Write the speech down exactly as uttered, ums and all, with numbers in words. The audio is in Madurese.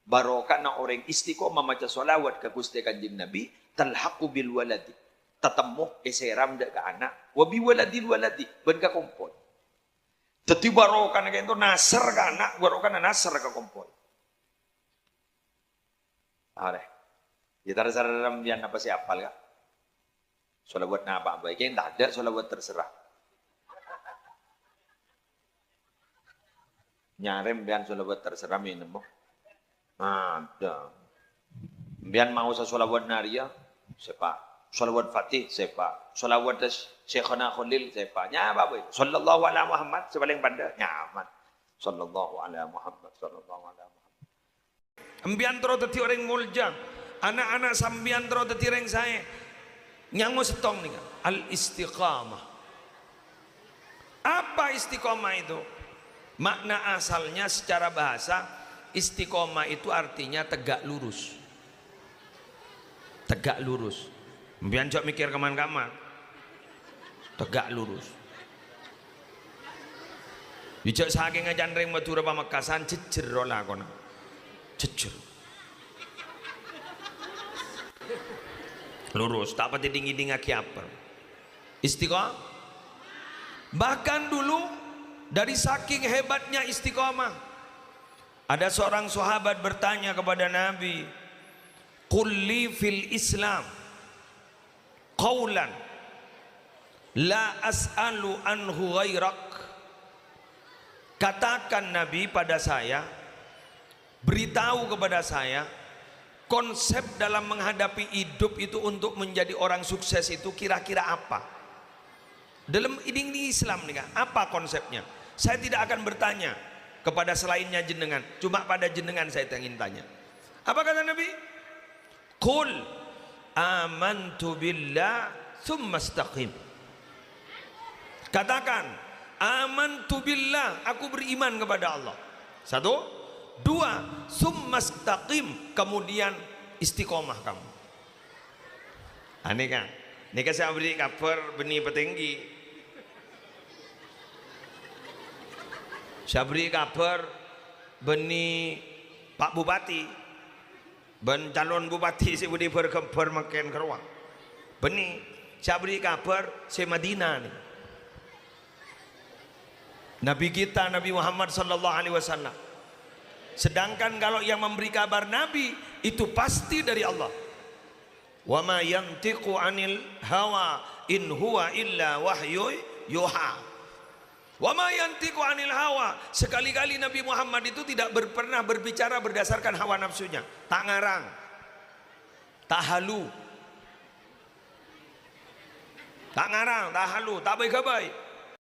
Barokana orèng istiqomah maca shalawat ka Ghustè Kanjeng Nabi, talhaqu bil waladi. Tatemmo èsèram dâ' ka ana', wa bi waladil waladi, bân ka kompoy. Dhâddhi barokana ka'dinto nasr ka ana', barokana nasr ka kompoy. Arè. Ya, terserah sampèyan apa sè apal, Ka'. Shalawat napa bhâi? Kèng tadâ' shalawat terserah. Nyarè sampèyan shalawat terserah mè' nemmo. Ada. Sampèyan maosa shalawat Nariyah, sèpa'. Shalawat Fatih, sèpa'. Shalawat Syekhona Kholil, sèpa'. Napa bhâi? Sallallahu ala Muhammad, sè palèng pandâ', nyaman. Sallallahu ala Muhammad, sallallahu ala Muhammad. Sampèyan terro dhâddhi orèng molja. Ana'-ana' sampèyan terro dhâddhi orèng saè. Nyango sèttong nèka, al-istiqamah. Apa istiqomah itu? Makna asalnya secara bahasa, istiqomah itu artinya tegak lurus. Tegak lurus. Sampèyan jhâ' mèkkèr kaman-kaman. Tegak lurus. Jhâ' sakènga can rèng Madhurâ Pamekasan, jhejjher ro lakona. Jhejjher. Lurus, ta' patè ding-ngèdingngaghi apa. Istiqomah. Bahkan dulu, dari saking hebatnya istiqomah, ada seorang sahabat bertanya kepada Nabi, "Qul li fil Islam qaulan la as'alu anhu ghairak." Katakan, Nabi, pada saya, beritahu kepada saya, konsep dalam menghadapi hidup itu untuk menjadi orang sukses itu kira-kira apa? Dalam ini, ini Islam nih, Kak. Apa konsepnya? Saya tidak akan bertanya kepada selainnya jenengan. Cuma pada jenengan saya ingin tanya. Apa kata Nabi? "Qul amantu billah tsumma istaqim." Katakan, "Amantu billah, aku beriman kepada Allah." Satu. Dua, "Tsumma istaqim," kemudian istiqomah kamu. Anèka, nèka sè aberri' kabhâr bânnè patèngghi. Sè aberri' kabhâr bânnè Pak Bupati, bân calon bupati sè budi bhâr-ghâmbhâr mangkèn karowa. Bânnè, sè aberri' kabhâr sè Madinah nèka. Nabi kita, Nabi Muhammad sallallahu alaihi wasallam. Sedangkan kalau yang memberi kabar Nabi, itu pasti dari Allah. "Wa ma yantiqu 'anil hawa, in huwa illa wahyu yuha." "Wa ma yantiqu 'anil hawa." Sekali-kali Nabi Muhammad itu tidak ber-, pernah berbicara berdasarkan hawa nafsunya. Ta' ngarang. Ta' halu. Ta' ngarang, ta' halu, ta' bhâi-ghâbây.